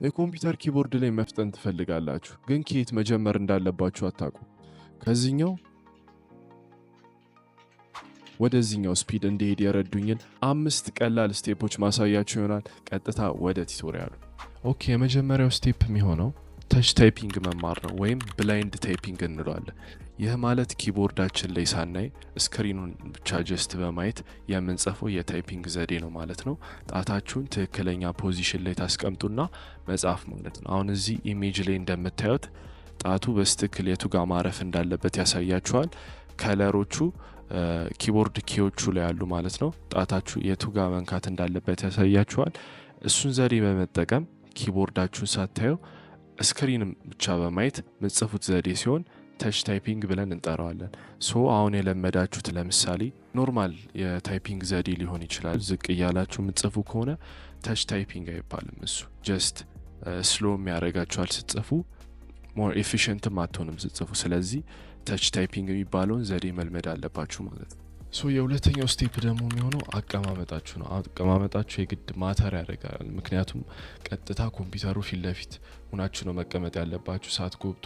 የኮምፒውተር keyboard ላይ መፍጠን ትፈልጋላችሁ፣ ግን ከየት መጀመር እንዳለባችሁ አታውቁም። ከዚህኛው ወደዚህኛው speed እንዲሄድ የረዱኝን አምስት ቀላል step ኦች ማሳያችሁ ይሆናል። ቀጥታ ወደ tutorial ኡ። Okay፣ የመጀመሪያው step የሚሆነው touch typing መማር ነው፣ ወይም blind typing እንለዋለን። ይህ ማለት keyboard ኣችን ላይ ሳናይ screen ኑን ብቻ just በማየት የምንጽፈው የ typing ዘዴ ነው ማለት ነው። ጣታችሁን ትክክለኛ position ላይ ታስቀምጡና መጻፍ ማለት ነው። አሁን እዚህ image ላይ እንደምታዩት ጣቱ በትክክል የቱ ጋር ማረፍ እንዳለበት ያሳያችኋል። Color ኦቹ keyboard key ዎቹ ላይ ያሉ ማለት ነው። ጣታችሁ የቱ ጋር መንካት እንዳለበት ያሳያችኋል። እሱን ዘዴ በመጠቀም keyboard ኣችሁን ሳታዩ screen ብቻ በማየት ምትጽፉት ዘዴ ሲሆን touch typing ብለን እንጠራዋለን። So አሁን የለመዳችሁት ለምሳሌ normal የ typing ዘዴ ሊሆን ይችላል። ዝቅ እያላችሁ የምትጽፉ ከሆነ touch typing አይባልም። እሱ just slow የሚያደርጋችኋል ስትጽፉ፣ more efficient ም አትሆንም ስትጽፉ። ስለዚህ touch typing የሚባለውን ዘዴ መልመድ አለባችሁ ማለት ነው። So የሁለተኛው step ደግሞ የሚሆነው አቀማመጣችሁ ነው። አቀማመጣችሁ የግድ matter ያደርጋል። ምክንያቱም ቀጥታ ኮምፒውተሩ ፊት ለፊት ሁናችሁ ነው መቀመጥ ያለባችሁ ሳትጎብጡ።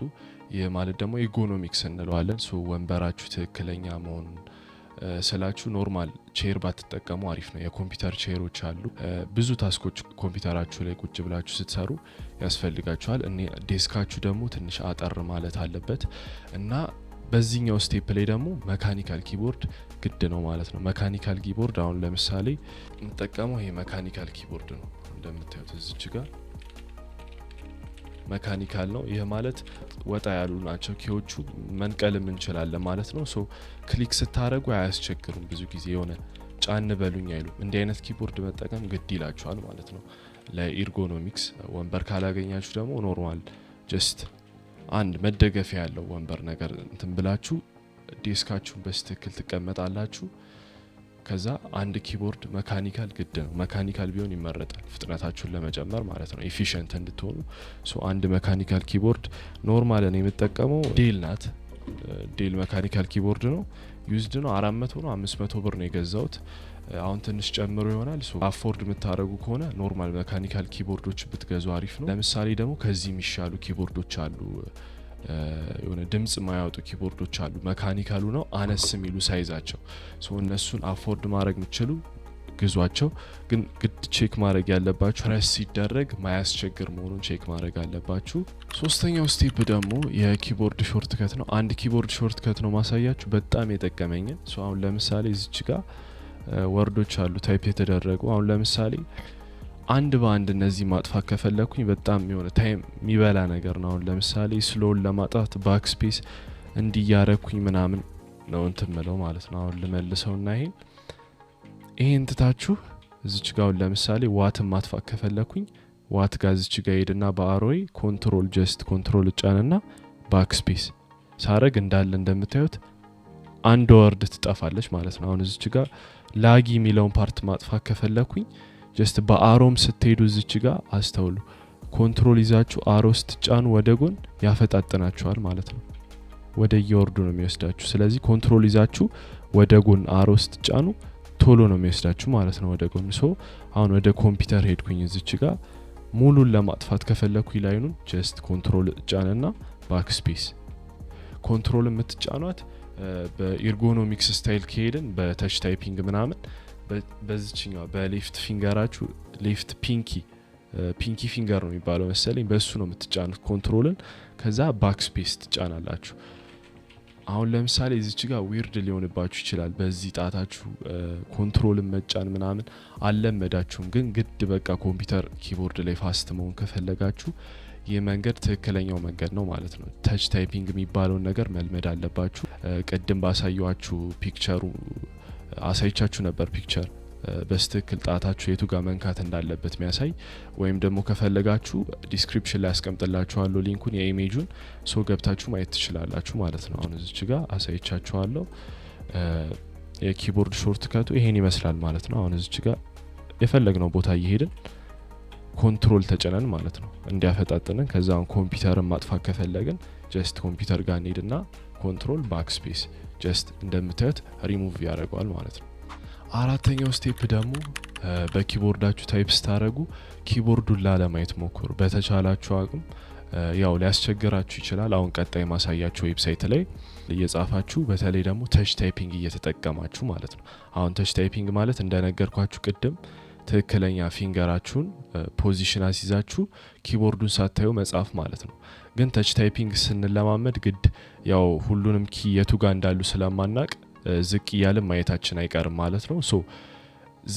ይህ ማለት ደግሞ ergonomics እንለዋለን። So ወንበራችሁ ትክክለኛ መሆኑን ስላችሁ normal chair ባትጠቀሙ አሪፍ ነው። የኮምፒውተር chair ኦች አሉ። ብዙ task ኦች ኮምፒውተራችሁ ላይ ቁጭ ብላችሁ ስትሰሩ ያስፈልጋችኋል። እኔ desk ኣችሁ ደግሞ ትንሽ አጠር ማለት አለበት እና በዚህኛው step ላይ ደግሞ mechanical keyboard ግድ ነው ማለት ነው። Mechanical keyboard አሁን ለምሳሌ የምጠቀመው ይሄ mechanical keyboard ነው። እንደምታዩት እዚች ጋር mechanical ነው። ይህ ማለት ወጣ ያሉ ናቸው key ዎቹ፣ መንቀልም እንችላለን ማለት ነው። So click ስታደረጉ አያስቸግሩም። ብዙ ጊዜ የሆነ ጫን በሉኝ አይሉም። እንዲህ አይነት keyboard መጠቀም ግድ ይላችኋል ማለት ነው። ለ ergonomics ወንበር ካላገኛችሁ ደግሞ normal just አንድ መደገፊያ ያለው ወንበር ነገር እንትን ብላችሁ desk ኣችሁን በትክክል ትቀመጣላችሁ። ከዛ አንድ keyboard mechanical ግድ ነው። Mechanical ቢሆን ይመረጣል፣ ፍጥነታችሁን ለመጨመር ማለት ነው፣ efficient እንድትሆኑ። So አንድ mechanical keyboard፣ normal እኔ የምጠቀመው Dell ናት። Dell mechanical keyboard ነው። Used ነው። 400 ነው 500 ብር ነው የገዛሁት። አሁን ትንሽ ጨምሮ ይሆናል። So afford የምታደርጉ ከሆነ normal mechanical keyboard ኦች ብትገዙ አሪፍ ነው። ለምሳሌ ደግሞ ከዚህ የሚሻሉ keyboard ኦች አሉ። የሆነ ድምጽ ማያወጡ keyboard ኦች አሉ። Mechanical ኡ ነው አነስ የሚሉ size ኣቸው። So እነሱን afford ማድረግ የምትችሉ ግዟቸው። ግን ግድ check ማድረግ ያለባችሁ ፕሬስ ሲደረግ ማያስቸግር መሆኑን check ማድረግ አለባችሁ። ሶስተኛው step ደግሞ የ keyboard shortcut ነው። አንድ keyboard shortcut ነው ማሳያችሁ በጣም የጠቀመኝን። So አሁን ለምሳሌ እዚች ጋር word ኦች አሉ type የተደረጉ። አሁን ለምሳሌ አንድ በአንድ እነዚህ ማጥፋት ከፈለግኩኝ በጣም የሆነ time የሚበላ ነገር ነው። አሁን ለምሳሌ slow ን ለማጥፋት backspace እንዲያረኩኝ ምናምን ነው እንትን ምለው ማለት ነው። አሁን ልመልሰውና ይሄን ትታችሁ እዚች ጋ አሁን ለምሳሌ what ን ማጥፋት ከፈለኩኝ what ጋር እዚች ጋ ሄድና በ arrow ዬ control፣ just control እጫንና backspace ሳረግ እንዳለ እንደምታዩት አንድ word ትጠፋለች ማለት ነው። አሁን እዚች ጋር laggy የሚለውን part ማጥፋት ከፈለኩኝ just በ arrow ም ስትሄዱ እዚች ጋር አስተውሉ። Control ይዛችሁ arrow ስትጫኑ ወደ ጎን ያፈጣጥናችኋል ማለት ነው። ወደ የ word ኡ ነው የሚወስዳችሁ። ስለዚህ control ይዛችሁ ወደ ጎን arrow ስትጫኑ ቶሎ ነው የሚወስዳችሁ ማለት ነው ወደ ጎን። So አሁን ወደ ኮምፒውተር ሄድኩኝ። እዚች ጋር ሙሉን ለማጥፋት ከፈለኩኝ line ኑን just control እጫንና backspace። Control የምትጫኗት በ ergonomics style ከሄድን በ touch typing ምናምን በዚችኛዋ በ left finger ኣችሁ፣ left pinky finger ነው የሚባለው መሰለኝ፣ በእሱ ነው የምትጫኑት control ን። ከዛ backspace ትጫናላችሁ። አሁን ለምሳሌ እዚች ጋር weird ሊሆንባችሁ ይችላል። በዚህ ጣታችሁ control ን መጫን ምናምን አልለመዳችሁም። ግን ግድ በቃ ኮምፒውተር keyboard ላይ fast መሆን ከፈለጋችሁ ይህ መንገድ ትክክለኛው መንገድ ነው ማለት ነው። Touch typing የሚባለውን ነገር መልመድ አለባችሁ። ቅድም ባሳየኋችሁ picture ኡ አሳይቻችሁ ነበር፣ picture በትክክል ጣታችሁ የቱ ጋር መንካት እንዳለበት የሚያሳይ፣ ወይም ደግሞ ከፈለጋችሁ description ላይ አስቀምጥላችኋለሁ link ኡን የ image ኡን፣ so ገብታችሁ ማየት ትችላላችሁ ማለት ነው። አሁን እዚች ጋር አሳይቻችኋለሁ። የ keyboard shortcut ኡ ይሄን ይመስላል ማለት ነው። አሁን እዚች ጋር የፈለግነው ቦታ እየሄድን control ተጭነን ማለት ነው እንዲያፈጣጥንን። ከዛ ኮምፒውተርን ማጥፋት ከፈለግን just ኮምፒውተር ጋር እንሄድና control backspace፣ just እንደምታዩት ሪሙቭ ያደርገዋል ማለት ነው። አራተኛው step ደግሞ በ keyboard ኣችሁ type ስታደረጉ keyboard ኡን ላለማየት ሞክሩ። በተቻላችሁ አቅም ያው ሊያስቸግራችሁ ይችላል። አሁን ቀጣይ ማሳያችሁ website ላይ እየጻፋችሁ፣ በተለይ ደግሞ touch typing እየተጠቀማችሁ ማለት ነው። አሁን touch typing ማለት እንደነገርኳችሁ ቅድም ትክክለኛ finger ኣችሁን position አስይዛችሁ keyboard ኡን ሳታዩ መጻፍ ማለት ነው። ግን touch typing ስንለማመድ ግድ ያው ሁሉንም key የቱ ጋር እንዳሉ ስለማናቅ ዝቅ እያልን ማየታችን አይቀርም ማለት ነው። So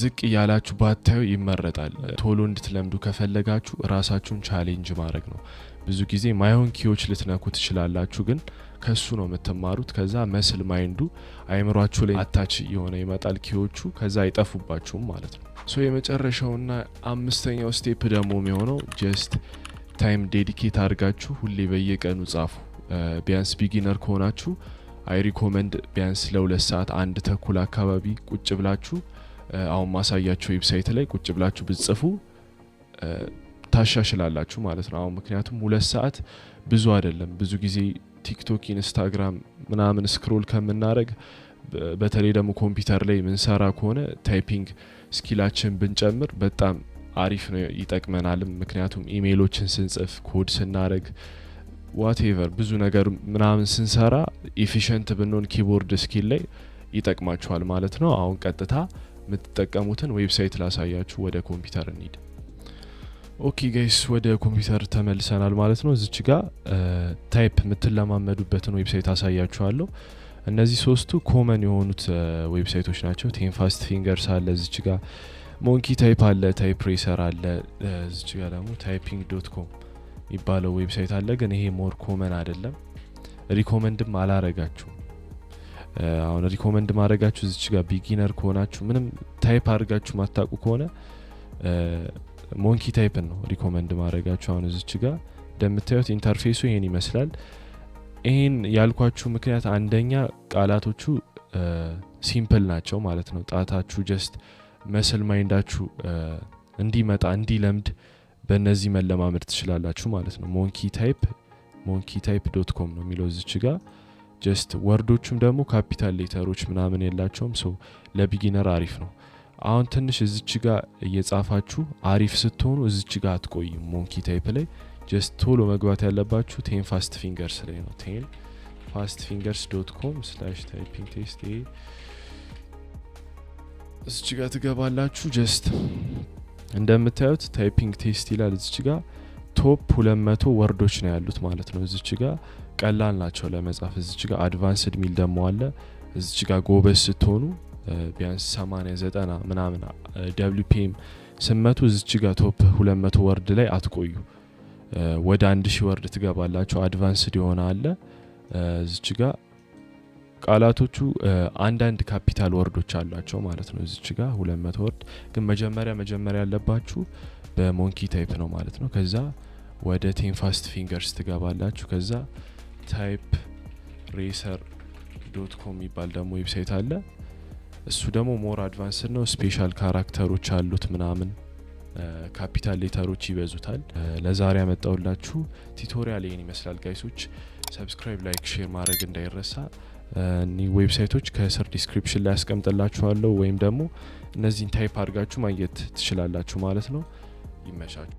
ዝቅ እያላችሁ ባታዩ ይመረጣል። ቶሎ እንድትለምዱ ከፈለጋችሁ ራሳችሁን challenge ማድረግ ነው። ብዙ ጊዜ ማይሆን key ዎች ልትነኩ ትችላላችሁ፣ ግን ከሱ ነው የምትማሩት። ከዛ muscle mind ኡ አይምሯችሁ ላይ attach እየሆነ ይመጣል key ዎቹ፣ ከዛ አይጠፉባችሁም ማለት ነው። So የመጨረሻውና አምስተኛው step ደግሞ የሚሆነው just time dedicate አድርጋችሁ ሁሌ በየቀኑ ጻፉ። ቢያንስ beginner ከሆናችሁ I recommend ቢያንስ ለ2 ሰዓት 1:30 አካባቢ ቁጭ ብላችሁ አሁን ማሳያችሁ website ላይ ቁጭ ብላችሁ ብትጽፉ ታሻሽላላችሁ ማለት ነው። አሁን ምክንያቱም 2 ሰዓት ብዙ አይደለም። ብዙ ጊዜ TikTok፣ Instagram ምናምን scroll ከምናደረግ፣ በተለይ ደግሞ ኮምፒውተር ላይ ምንሰራ ከሆነ typing skill ኣችን ብንጨምር በጣም አሪፍ ነው፣ ይጠቅመናልም። ምክንያቱም ኢሜይሎችን ስንጽፍ፣ ኮድ ስናደረግ፣ whatever ብዙ ነገር ምናምን ስንሰራ efficient ብንሆን keyboard skill ላይ ይጠቅማችኋል ማለት ነው። አሁን ቀጥታ የምትጠቀሙትን website ላሳያችሁ። ወደ ኮምፒውተር እንሂድ። Okay guys፣ ወደ ኮምፒውተር ተመልሰናል ማለት ነው። እዚች ጋ type የምትለማመዱበትን website አሳያችኋለሁ። እነዚህ ሶስቱ common የሆኑት website ኦች ናቸው። 10 Fast Fingers አለ፣ እዚች ጋ Monkey Type አለ፣ Type Racer አለ። እዚች ጋ ደግሞ typing.com የሚባለው website አለ። ግን ይሄ more common አይደለም፣ recommend ም አላረጋችሁም። አሁን recommend ማድረጋችሁ እዚች ጋር beginner ከሆናችሁ፣ ምንም type አድርጋችሁ ማታውቁ ከሆነ Monkey Type ን ነው recommend ማድረጋችሁ። አሁን እዚች ጋር እንደምታዩት interface ኡ ይሄን ይመስላል። ይሄን ያልኳችሁ ምክንያት አንደኛ ቃላቶቹ simple ናቸው ማለት ነው። ጣታችሁ just muscle mind ኣችሁ እንዲመጣ፣ እንዲለምድ በእነዚህ መለማመድ ትችላላችሁ ማለት ነው። Monkey Type፣ monkeytype.com ነው የሚለው እዚች ጋር። Just word ኦቹም ደግሞ capital letter ኦች ምናምን የላቸውም። So ለ beginner አሪፍ ነው። አሁን ትንሽ እዚች ጋር እየጻፋችሁ አሪፍ ስትሆኑ እዚች ጋር አትቆይም። Monkey Type ላይ just ቶሎ መግባት ያለባችሁ 10 Fast Fingers ላይ ነው። 10fastfingers.com/typing test እዚች ጋር ትገባላችሁ። Just እንደምታዩት typing test ይላል። እዚች ጋር top 200 word ኦች ነው ያሉት ማለት ነው። እዚች ጋር ቀላል ናቸው ለመጻፍ። እዚች ጋር advanced ሚል ደግሞ አለ። እዚች ጋር ጎበዝ ስትሆኑ ቢያንስ 80፣ 90 ምናምን WPM ስትመቱ እዚች ጋር top 200 word ላይ አትቆዩ፣ ወደ 1000 word ትገባላችሁ። Advanced የሆነ አለ። እዚች ጋር ቃላቶቹ አንዳንድ capital word ኦች አሏቸው ማለት ነው። እዚች ጋር 200 word ግን መጀመሪያ መጀመሪያ ያለባችሁ በ Monkey Type ነው ማለት ነው። ከዛ ወደ 10 Fast Fingers ትገባላችሁ። ከዛ typeracer.com የሚባል ደግሞ website አለ። እሱ ደግሞ more advanced ነው። Special character ኦች አሉት ምናምን፣ capital letter ኦች ይበዙታል። ለዛሬ ያመጣውላችሁ tutorial ይህን ይመስላል guys ኦች። Subscribe፣ like፣ share ማድረግ እንዳይረሳ። እኒህ website ኦች ከስር description ላይ ያስቀምጥላችኋለሁ ወይም ደግሞ እነዚህን type አድርጋችሁ ማግኘት ትችላላችሁ ማለት ነው። ይመቻችሁ።